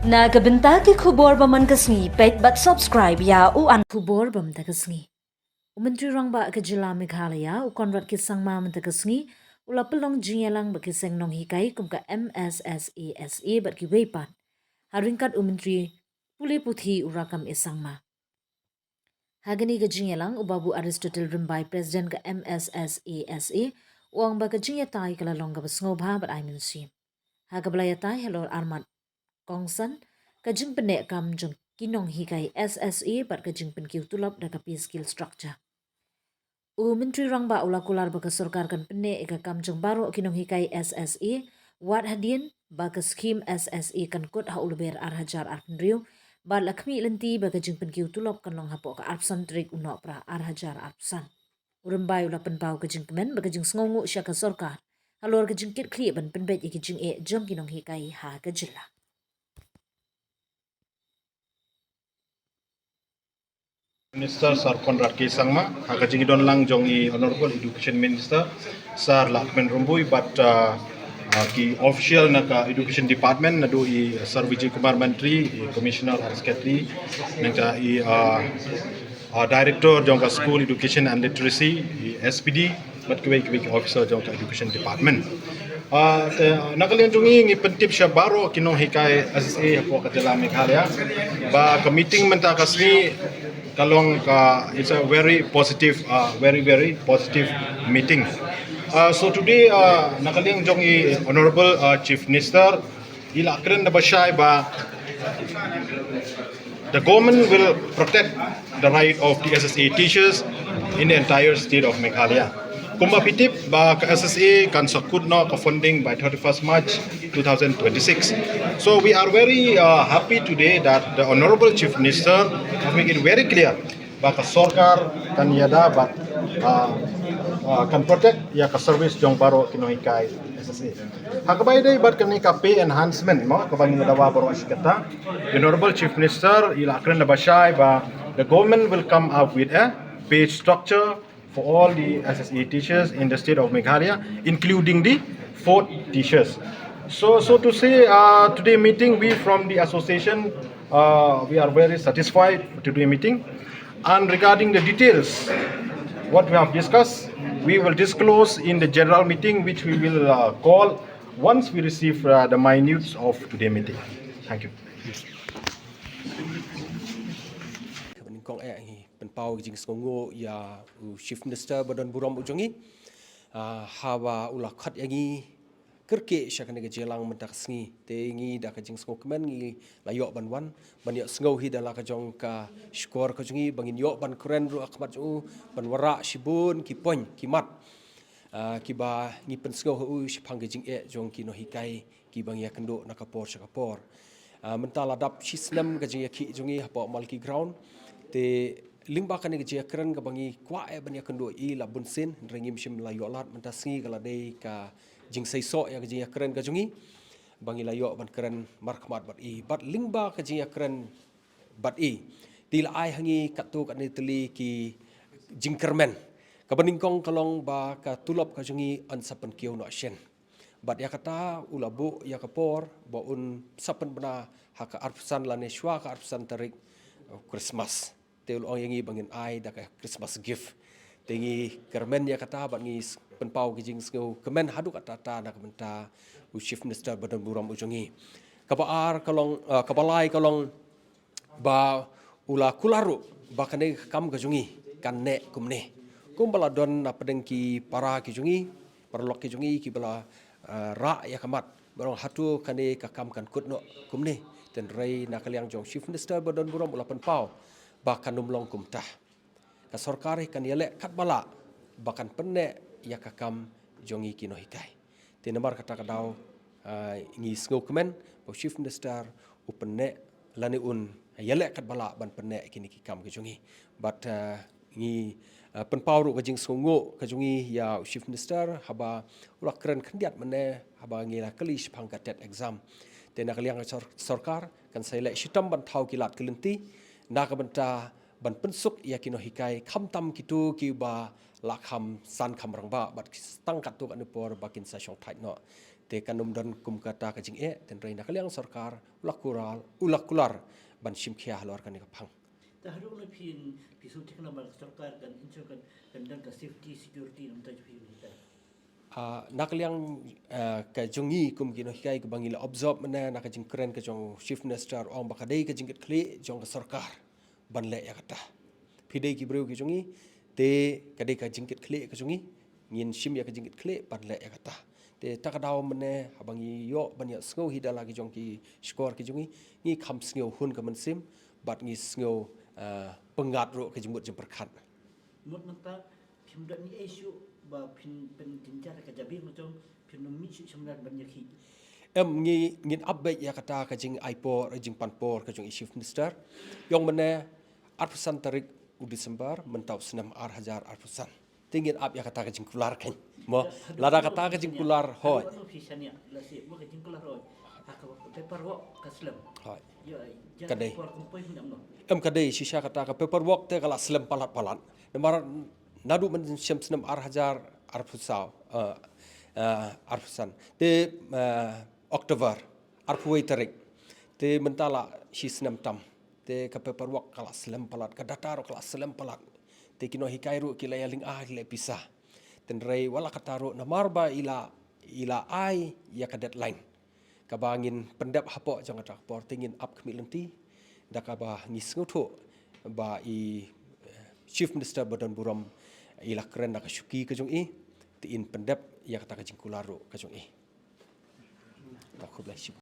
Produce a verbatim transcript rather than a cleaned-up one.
Na ka bynta ki khubor ba man ka sngi, peit bad subscribe ïa u an khubor ba man ka sngi. U Myntri Rangbah ka jylla Meghalaya, u Conrad K Sangma, mynta ka sngi u la pynlong jingïalang bad ki seng nonghikai kum ka M S S A S A bad kiwei pat, ha ryngkat u Myntri Pule Puthi, u Rakkam A Sangma. Ha kane ka jingïalang, u Babu Aristotle Rymbai, President ka M S S A S A, u ong ba ka jingïatai ka la long kaba sngewbha bad ai mynsiem. Ha kaba la ïatai halor armat kongsan, ka jingpynneh kam jong ki nonghikai S S A bad ka jingpynkiew tulop da ka pay scale structure. U Myntri Rangbah u la kular ba ka sorkar kan pynneh ïa ka kam jong baroh ki nonghikai S S A, wat hadien ba ka skhim S S A kan kut ha u Lber ar hajar arphew hynriew, bad la khmih lynti ba ka jingpynkiew tulop kan long hapoh ka arphew san tarik u Nohprah ar hajar arphew san. U Rymbai u la pynpaw ka jingkmen bad ka jingsngewnguh sha ka sorkar halor ka jingkitkhlieh ban pynbeit ïa ki jingeh jong ki nonghikai ha ka jylla. Minister Sir Conrad K Sangma, ha ka jingdon lang jong i Honorable Education Minister Sir Lahkmen Rymbui, bad, uh, uh, ki official na ka Education Department, naduh i Sir Vijay Kumar Mantri, i Commissioner Higher Secondary, nangta i, uh, uh, Director jong ka School Education and Literacy, i S P D, bad kiwei kiwei ki officer jong ka Education Department. Ah, te, na ka liang jong ngi, ngi pyntip sha baroh ki nonghikai S S A hapoh ka jylla Meghalaya ba ka meeting mynta ka sngi ka long ka, it's a very positive, ah, very, very positive meeting. Ah, so today, ah, na ka liang jong i Honorable, ah, Chief Minister, i la kren da ba shai ba the government will protect the right of the S S A teachers in the entire state of Meghalaya. Kumba phi tip ba ka S S A kan sa kut noh ka funding by thirty-first March two thousand twenty-six. So we are very, uh, happy today that the Honorable Chief Minister have made it very clear ba ka sorkar kan ïada bad, uh, uh, kan protect ïa ka service jong baroh ki nonghikai S S A. Ha kaba ïadei bad kane ka pay enhancement mo, kaba ngin dawa baroh shi katta, the Honorable Chief Minister i la kren da ba shai ba the government will come up with a pay structure for all the S S A teachers in the state of Meghalaya, including the fourth teachers. So, so to say, uh, today meeting, we from the association, uh, we are very satisfied with today meeting. And regarding the details, what we have discussed, we will disclose in the general meeting, which we will, uh, call once we receive, uh, the minutes of today meeting. Thank you. Kaba nyngkong eh ngi pynpaw ka jingsngewnguh ïa u Chief Minister ba don burom u jong ngi. Ah, haba u la khot ïa ngi kyrkieh sha kane ka jingïalang mynta ka sngi. Te ngi da ka jingsngewkmen ngi la ïoh ban wan, ban ïohsngew hi da la ka jong ka shkor ka jong ngi, ba ngin ïoh ban kren ruh ha khmat jong u, ban wanrah shibun ki point, ki mat. Ah, kiba ngi pynsngew ha u shaphang ka jingeh jong ki nonghikai kiba ngi ïakynduh na ka por sha ka por. Ah, mynta la dap shi snem ka jingïakhih jong ngi hapoh Malki Ground. Te lyngba kane ka jingïakren kaba ngi kwah eh ban ïakynduh ïa i la bun sien, hynrei ngim shym la ïoh lad, mynta sngi ka la dei ka jingseisoh ïa ka jingïakren ka jong ngi ba ngi la ïoh ban kren markhmat bad i. Bad lyngba ka jingïakren bad i, te i la ai ha ngi katto katne tylli ki jingkyrmen. Kaba nyngkong ka long ba ka tulop ka jong ngi yn sa pynkiew noh shen. Bad ïa kata u la buh ïa ka por ba un sa pynbna ha ka arphew san lane shwa ka arphew san tarik, uh, Christmas. Te u la ong ïa ngi ba ngin ai da ka Christmas gift. Te ngi kyrmen ïa kata bad ngi s-, pynpaw ka jingsngewkmen haduh katta katta na ka bynta u Chief Minister ba don burom u jong ngi. Kaba ar ka long, uh, kaba lai ka long ba u la kular ruh ba kane ka kam ka jong ngi kan neh kumne. Kumba la don na pdeng ki para ki jong ngi, paralok ki jong ngi kiba la, eh, rah ïa ka mat ba long hato kane ka kam kan kut noh kumne. Hynrei na ka liang jong Chief Minister ba don burom u la pynpaw ba kan ym long kumta. Ka sorkar kan ïaleh katba lah ba kan pynneh ïa ka kam jong ngi ki nonghikai. Te namar kata ka daw, ah, ngi sngewkmen ba u Chief Minister u pynneh lane un ïaleh katba lah ban pynneh kine ki kam ka jong ngi. Bad, ah, ngi, ah, pynpaw ruh ka jingsngewnguh ka jong ngi ïa u Chief Minister haba u la kren khyndiat mynne haba ngi la kylli shaphang ka TET exam. Te na ka liang ka sor-, sorkar kan sa ïaleh shitom ban thaw ki lad ki lynti na ka bynta ban pynsuk ïa ki nonghikai, khamtam kito kiba la kham san kham rangbah bad ki tang katto katne por ba kin sa shongthait noh. Te kan ym don kum kata ka jingeh, tynrai na ka liang sorkar u la kular, u la kular ban shim khia halor kane ka phang. Te haduh ne phin, phi shu thikna ba ka sorkar kan ensure kan, kan don ka safety, security, namar ta phi ni ta. Ah, na ka liang, ah, ka jong ngi kum ki nonghikai kaba ngi la observe mynne na ka jingkren ka jong Chief Minister, ong ba ka dei ka jingkitkhlieh jong ka sorkar ban leh ïa kata. Phi dei ki briew ki jong ngi, te ka dei ka jingkitkhlieh ka jong ngi, ngin shim ïa ka jingkitkhlieh ban leh ïa kata. Te ta ka daw mynne haba ngi ïoh ban ïa sngew hi da la ki jong ki shkor ki jong ngi, ngi kham sngew hun ka mynsiem, bad ngi sngew, ah, pyngngad ruh ka jingmut jingpyrkhat. Mut mynta phim don ïa issue ba phin pynjynjar ka jabieng jong, phin ym mih shuh shamrar ban ïakhih. Em, ngi, ngin ap beit ïa kata ka jingai por, jingpan por ka jong i Chief Minister. Ïong mynne arphew san tarik u December mynta u snem ar hajar arphew san. Te ngin ap ïa kata ka jingkular kan. Mo, lada kata ka jingkular, hooid. Hooid. Ka dei. Em, ka dei shisha kata ka paperwork te ka la slem palat palat. Namar naduh mynshem snem ar hajar arphew saw, eh, eh, arphew san. Te, eh, October arphew wei tarik. Te mynta la shi snem tam. Te ka paperwork ka la slem palat, ka data ruh ka la slem palat. Te ki nonghikai ruh ki la ïa lynga, ki la ïa pisa. Tynrai wat la kata ruh namar ba i la, i la ai ïa ka deadline kaba ngin pyndep hapoh jong kata ka por, te ngin ap khmih lynti da kaba ngi sngewthuh ba i, eh, Chief Minister ba don burom i la kren da ka shuki ka jong i, te in pyndep ïa kata ka jingkular ruh ka jong i. Khublei shibun.